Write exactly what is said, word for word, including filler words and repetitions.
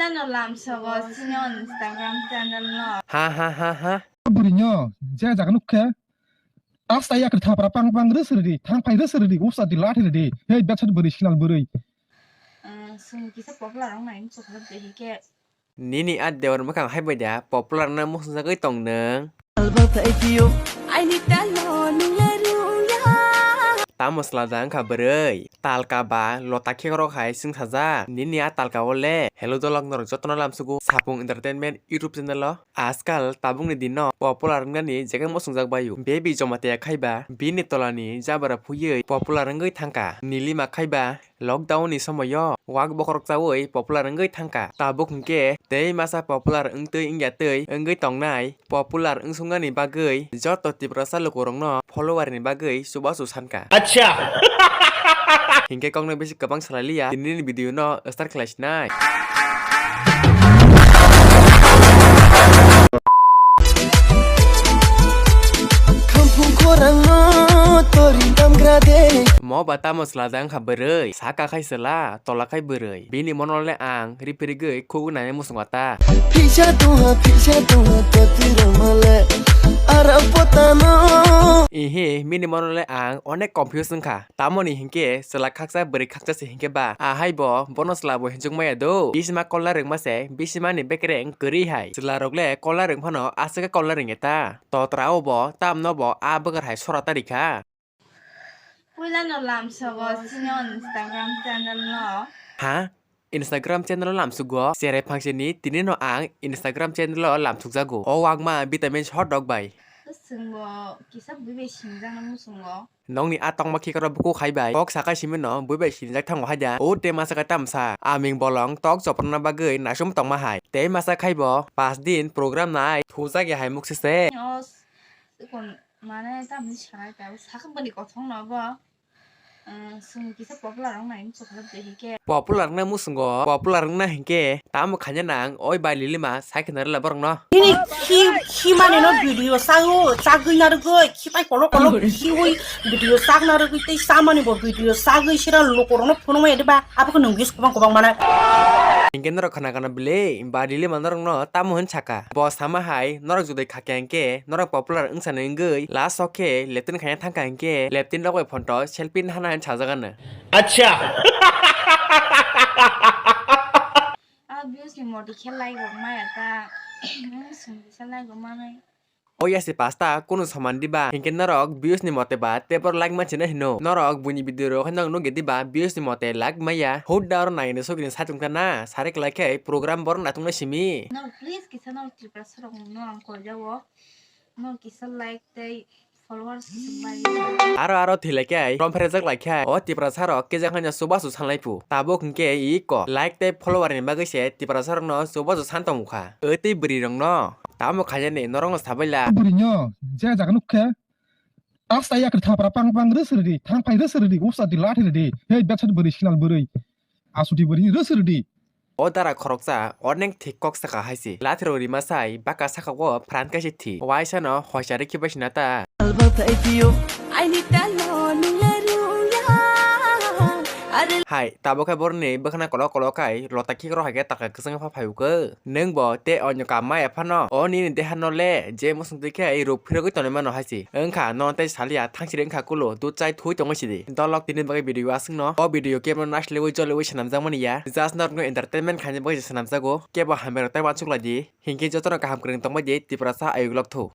Ano lamsogo sini on Instagram channel no. Ha ha ha ha. Bwrwino je jaga nukhe. Asta yakri thapra pang pang rwsrwdi, thang phai rwsrwdi, usa di lathi rwdi. Hey, bachat bwrwi, sinal bwrwi. Sung kisa popular wng nai, chocolate de hike. Nini a dewar mwkhang hai bai da, popular na muchungjagwi tong nwng. Alba thaipio. Aini talo nungla ruya. Tamo swlada wngkha bwrwi. Talka ba lota khekrok hai chwngsajak. Nini a talka o le. Hello dolok norok jotono lamsugo. Sapung Entertainment YouTube channel o. Ajkal tabukni dino popular wngnani jekhe muchungjak baio. Baby Jamatia khaiba bini tolani jabra phuiwi popular wngwi thangkha. Nilima khaiba lockdown ni somoio wak bokhorok chawi popular wngwi thangkha. Tabuk hinkhe tei masa popular wngtwi wngya twi wngwi tongnai. Popular wngsuknani bagwi joto Tiprasa lukurokno follower ni bagwi chubachu sankha. Acha! Hinkhe kokno bisi kwbang salai liya, tinini video no start khlai sinai. Khampung khorangno tori damgra de. Mo ba tamo swlajak wngkha bwrwi, saka khai chwla, tola khai bwrwi. Bini mono le ang ripirigwi khugwi nai muchungo ta. Phisa tongha, phisa tongha, totwi rwmale. Ara potano. Ihi, bini mono le ang onek confuse wngkha. Tamoni hinkhe chwla khaksa bwrwi khaksa se hinkhe ba. Ahai bo bono chwla bo hinjwk maya do. Bisima kolla rwngma se, bisima ni bekereng kwrwi hai. Chwla rok le kolla rwng phano aswk kolla rwngya ta. Totra o bo, tamno bo a bwkar hai sora ta rikha. Puila no lamsogo sini on Instagram channel no. Ha? Instagram channel o lamsugo? Cherai phangsini tini no ang Instagram channel o lamsukjago. O wangma vitamins hot dog bai. Swngbo kisa bui bai sinijak no muchungo. Nokni a tongma khikrok buku khai bai. Kok sakai simi no bui bai sinijak thango haida. O te masa khe tamsa. Aming bolong tok chopra na bagwi nasum tongma hai. Te masa khai bo pas din program nai. Thujak ya hai muk sese. Os, ikon mane tamni sanai ta. Sakha bani kothong no bo. Popular wngna muchungo, popular wngna hinkhe tamo khaina nang oi bai lilima sai khna rwla borokno. Nini khi, khi mani no video sago, chagwi na rwgwi, khi pai kolo kolo khiwi video chagna rwgwi tei chamani bo video chagwi sira lukurokno phunukmaya diba, abo khe nwng views kwbang kwbang mana. Hinkhe norok khna gana bile, bai lilima norokno tamo hin saka. Bo sama hai, norok judai khakya hinkhe, norok popular wngsa nai wngwi, last o khe leptin khaina thangkha hinkhe, leptin rok bai phonto selfie nahana hin sajak ano. Acha. A views ni moti khe like rok maya ta. Nwng swngwi khe like rok manai. O ya se pasta kunu soman diba? Hinkhe norok views ni mote ba tei borok like manchina hino. Norok buini video rok haino nukya diba views ni mote like maya? Hudda oro naina sogini saitung ta na. Sari kwlai khe program borok naitungna simi. No, please kisa no Tiprasa rok no ang koijago. No kisa like tei followers kisa bai. Aro aro thwi lai khe ai, rom pherejak lai khe o Tiprasa rok kejak haino chubachu sanlai phu. Tabuk hinkhe iko like tei follower ni bagwi se Tiprasa rokno chubachu san tongmukha. O tei bwrwi rokno tamo khainani norokno sabaila. Bwrwino je jaga nukhe. Asta yakri thapra pang pang rwsrwdi, thang phai rwsrwdi, usa di lathi rwdi. Hei bachat bwrwi sinal bwrwi. Asuti bwrwi rwsrwdi. O dara khoroksa onek thik kok saka hai se. Lathi rok rima sai baka saka o pran kaisa thi. Waisa no hoisa rikhi bai sina ta. Alba thaipio. Aini talo nungla ruya. Are. Hai, tabuk khe boroni bwkhana kolok kolok khai lota khikrok hai khe taka kwchwng pha phai ukhe. Nwng bo tei onyo kam maya phano o nini deha no le je muchung twi khe ruk phirogwi tonwi mano hai se. Wngkha no tei salia thang siri wngkha kulo dud chai thui tongwi sidi. Dolok tini bagwi video aswk no o video kebo naslewi joliwi swnamjak mani ya. Just norok no entertainment khaina bagwi swnamjago. Kebo hamya rok tei uansuk lai di. Hinkhe jotono kaham kwrwng tongbai di Tiprasa ayuk lok thu.